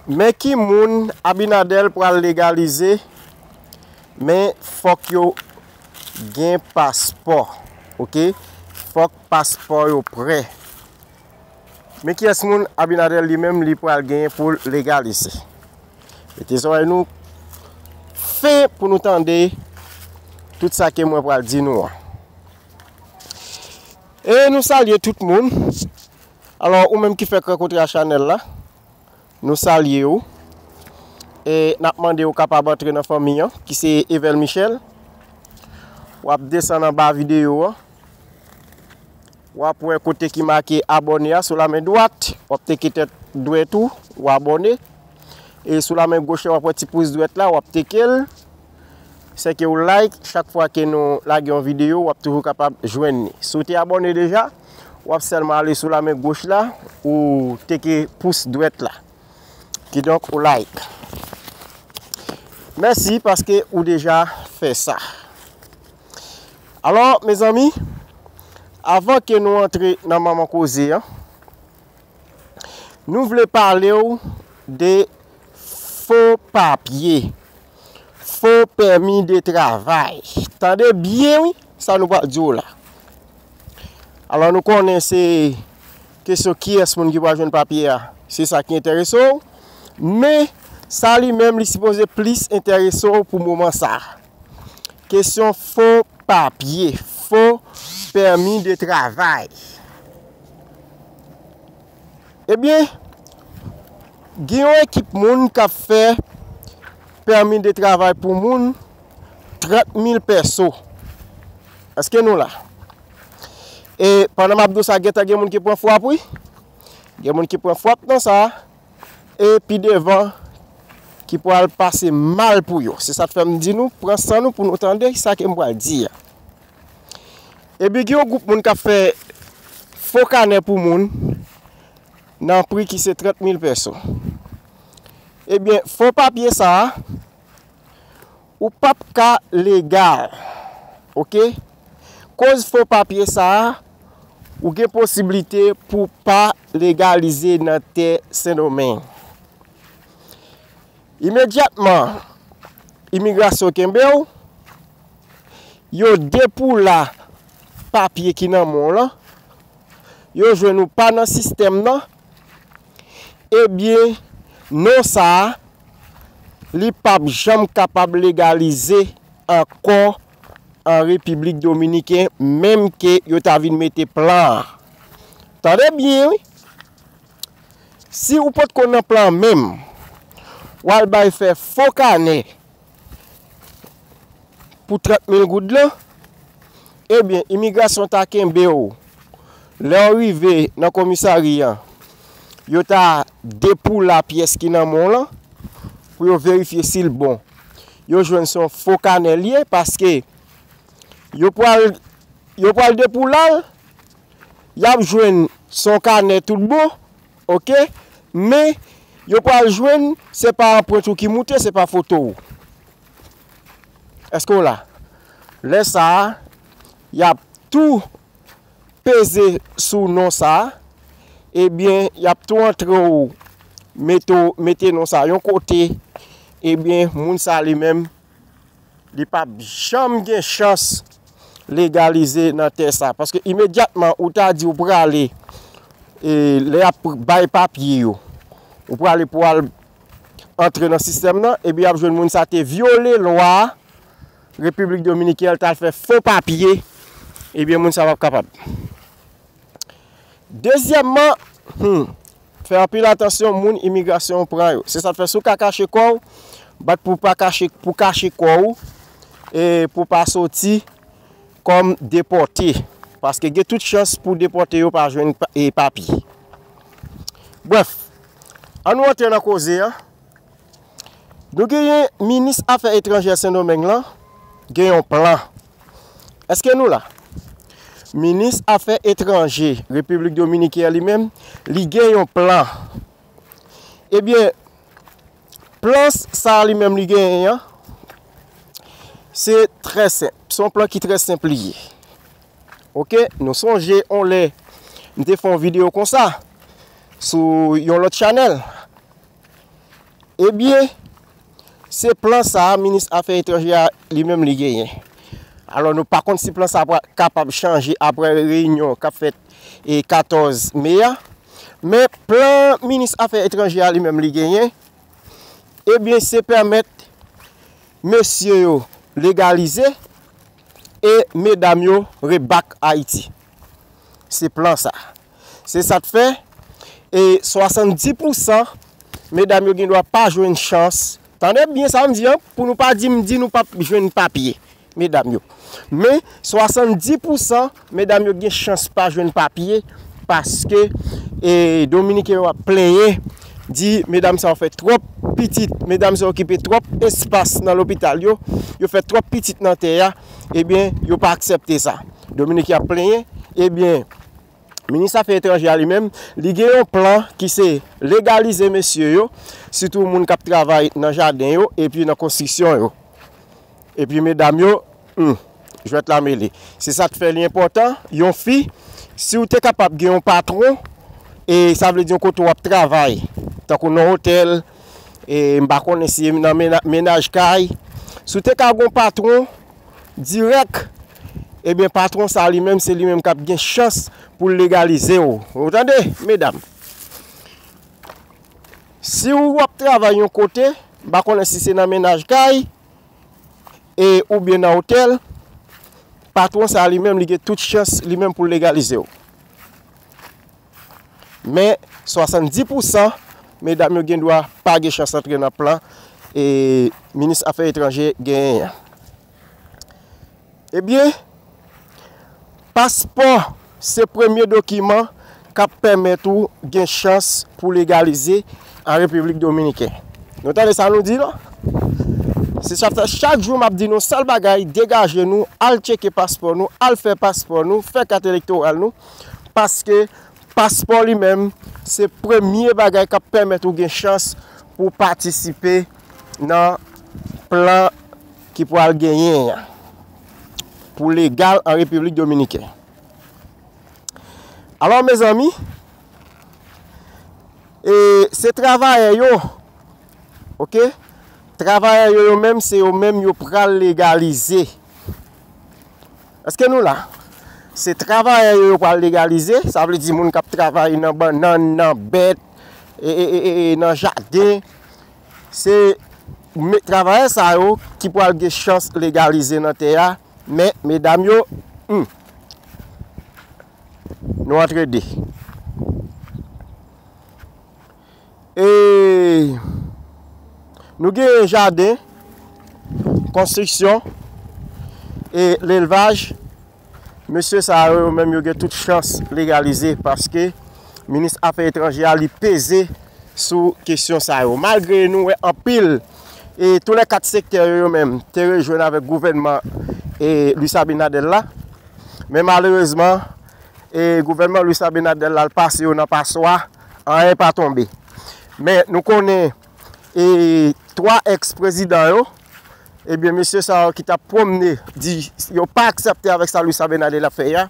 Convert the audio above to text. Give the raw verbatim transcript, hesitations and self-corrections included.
Men ki moun Abinader pral legalize, men fòk yo gen paspò, oke? Fòk paspò yo prè. Men kiyès moun Abinader li menm li pral genyen pou l legalize? Mete zòrèy nou fen pou nou tande tout sa ke mwen pral di nou an. E nou salye tout moun. Alò, ou menm ki fèk rankontre a chanèl la, nou salye w. E n ap mande w kapab antre nan fanmi an, ki se Evel Michel. W ap desann anba videyo an. W ap wè kote ki make abòne a sou lamen dwat. W ap teke tèt dwèt ou, ou abòne. E sou lamen goch la, w ap wè ti pous dwèt la, w ap teke l. Sèke w like, chak fwa ke nou lage yon videyo, w ap toujou kapab jwenn li. Si w te abòne deja, w ap sèlman ale sou lamen goch la, ou teke pous dwèt la. Kidonk, ou like. Mèsi paske ou deja fè sa. Alò, mezanmi, avan ke nou antre nan manman koze an, nou vle pale w de fo papye, fo pèmi de travay. Tande byen, wi, sa nou pral di w la. Alò, nou konnen se kesyon kiyès moun ki pral jwenn papye a, se sa ki enterese w. Men, sa li menm, li sipoze plis enterese w pou moman sa a. Kesyon fo papye, fo pèmi de travay. Ebyen, gen yon ekip moun k ap fè pèmi de travay pou moun, trant mil pèso. Èske nou la? E pandan m ap di w sa, gentan gen moun ki pran frap, wi. Gen moun ki pran frap nan sa. E pi devan, ki pral pase mal pou yo. Se sa k fè m di nou, pran san nou pou nou tande sa ke m pral di a. Epi gen yon gwoup moun k ap fè fo kanè pou moun nan pri ki se trant mil pèso. Ebyen, fo papye sa a, ou p ap ka legal. Oke? Koz fo papye sa a, ou gen posiblite pou pa legalize nan tè Sendomeng. Imedyatman, imigrasyon kenbe w, yo depoula papye ki nan men w lan, yo jwenn ou pa nan sistèm nan, ebyen, non sa a, li p ap janm kapab legalize ankò an Repiblik Dominiken, menm ke yo ta vin mete plan an. Tande byen, wi. Si ou potko nan plan menm, w al bay fè fo kanè pou trant mil goud lan, ebyen, imigrasyon ta kenbe w. Lè w rive nan komisarya an, yo ta depoula pyès ki nan men w lan pou yo verifye si l bon. Yo jwenn se yon fo kanè l ye, paske yo pral, yo pral depoula l, y ap jwenn se yon kanè tout bon, oke? Men, yo pral jwenn, se pa anprent ou ki moute, se pa foto w. Èske w la? Lè sa a, y ap tou peze sou non sa a, ebyen, y ap tou antre w, mete w, mete non sa a yon kote, ebyen, moun sa a li menm, li p ap janm gen chans legalize nan tè sa. Paske imedyatman ou ta di ou prale, e, lè y ap bay papye yo, ou prale pou al antre nan sistèm nan, ebyen y ap jwenn moun sa te vyole lwa Repiblik Dominikèn, l t al fè fo papye, ebyen moun sa p ap kapab. Dezyèmman, hmm, fè anpil atansyon moun imigrasyon pran yo. Se sa k fè si w ka kache kò w, bat pou pa kache, pou kache kò w, e pou pa soti kòm depòte. Paske gen tout chans pou depòte yo pa jwenn pa, e papye. Brèf, ann nou antre nan koze an. Nou genyen minis afè etranjè Sendomeng lan gen yon plan. Èske nou la? Minis afè etranjè Repiblik Dominikèn li menm, li gen yon plan. Ebyen, plan sa a li menm li genyen an, se trè senp. Se yon plan ki trè senp li ye. Oke, nou sonje on lè m te fè yon videyo konsa sou yon lòt chanèl. Ebyen, se plan sa a minis afè etranjè a li menm li genyen. Alò, nou pa konn si plan sa a kapab chanje apre reyinyon k ap fèt e katòz me a. Men plan minis afè etranjè a li menm li genyen, ebyen, se pèmèt mesye yo legalize e medam yo rebak Ayiti. Se plan sa. Se sa k fè, e swasanndis pousan medam yo gen dwa pa jwenn chans. Tande byen sa m di an, pou nou pa di m di nou p ap jwenn papye, medam yo. Men, swasanndis pousan medam yo gen chans pa jwenn papye, paske, e, Dominiken yo ap plenyen, di medam sa yo fè twòp pitit, medam sa yo okipe twòp espas nan lopital yo, yo fè twòp pitit nan tè a, ebyen, yo pa aksepte sa. Dominiken ap plenyen, ebyen, minis afè etranjè a li menm, li gen yon plan ki se legalize mesye yo, sitou moun k ap travay nan jaden yo, epi nan konstriksyon yo. Epi medam yo, hmm, jwèt la mele. Se sa k fè li enpòtan, yon fi, si w te kapab gen yon patwon, e sa vle di yon kote w ap travay, tankou nan otèl, e m pa konnen si nan mena-, mennaj kay, si w te ka gen yon patwon dirèk, ebyen patwon sa li menm, se li menm k ap gen chans pou l legalize w. Ou tande, medam? Si w ap travay yon kote, m pa konnen si se nan mennaj kay, e oubyen nan otèl, patwon sa a li menm, li gen tout chans li menm pou l legalize w. Men, swasanndis pousan medam yo gen dwa pa gen chans antre nan plan, e, minis afè etranjè genyen an. Ebyen, paspò se premye dokiman k ap pèmèt ou gen chans pou legalize an Repiblik Dominikèn. Nou tande sa nou di la? Se sa k fè chak jou m ap di nou sèl bagay, degaje nou, al tcheke paspò nou, al fè paspò nou, fè kat elektoral nou, paske paspò li menm, se premye bagay k ap pèmèt ou gen chans pou w patisipe nan plan ki pral genyen an, pou legal an Repiblik Dominikèn. Alò, mezanmi, e, se travayè yo, oke? Travayè yo, yo menm, se yo menm yo pral legalize. Èske nou la? Se travayè yo, yo pral legalize, sa vle di moun k ap travay nan bannann, nan bèt, e, e, e, e, e, nan jaden. Se me-, travayè sa yo ki pral gen chans legalize nan tè a, men medam yo, hmm, nou antre de. E nou genyen jaden, konstriksyon, e lelvaj. Mesye sa yo, yo menm yo gen tout chans legalize, paske minis afè etranjè a, li peze sou kesyon sa yo. Malgre nou wè anpil, e tou lè kat sektè yo, yo menm te rejwenn avèk gouvènman, e, Luis Abinader la, men malerezman, e, gouvènman Luis Abinader la, l pase yo nan paswa, anyen pa tonbe. Men nou konnen, e, twa èks prezidan yo, ebyen, mesye sa yo ki t ap pwomne di yo pa aksepte avèk sa Luis Abinader ap fè a,